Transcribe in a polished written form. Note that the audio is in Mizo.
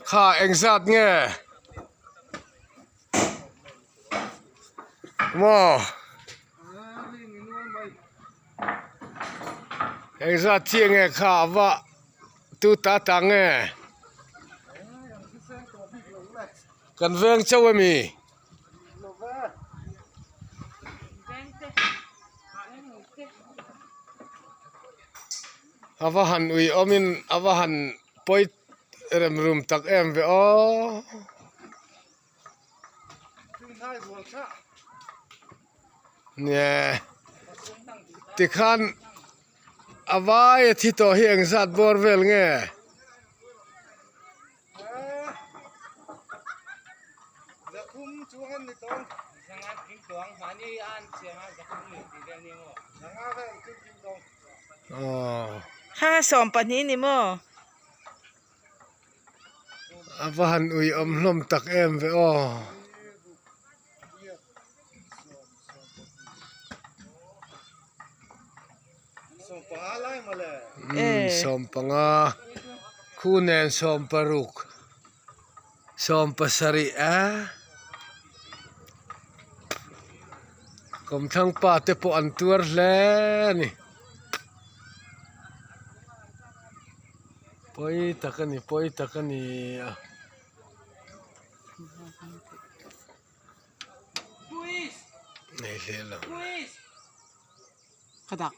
Kha engzat nge? Maw? Engzat chiah nge kha a va tu ta ta nge? Kan veng chauh ami? A va han ui awmin a va han pawi rem rum tak em ve aw. Nia tikhan a vai a thi tawh hi engzat bawr vel nge? Kha 12 ni maw? A va han ui awm hlawm tak em ve aw. 15 khu nen 16 17 a kawmthlang pa te pawh an tuar hle a ni pawi tak a ni pawi tak a ni a. Nei hle lo. Ka dak.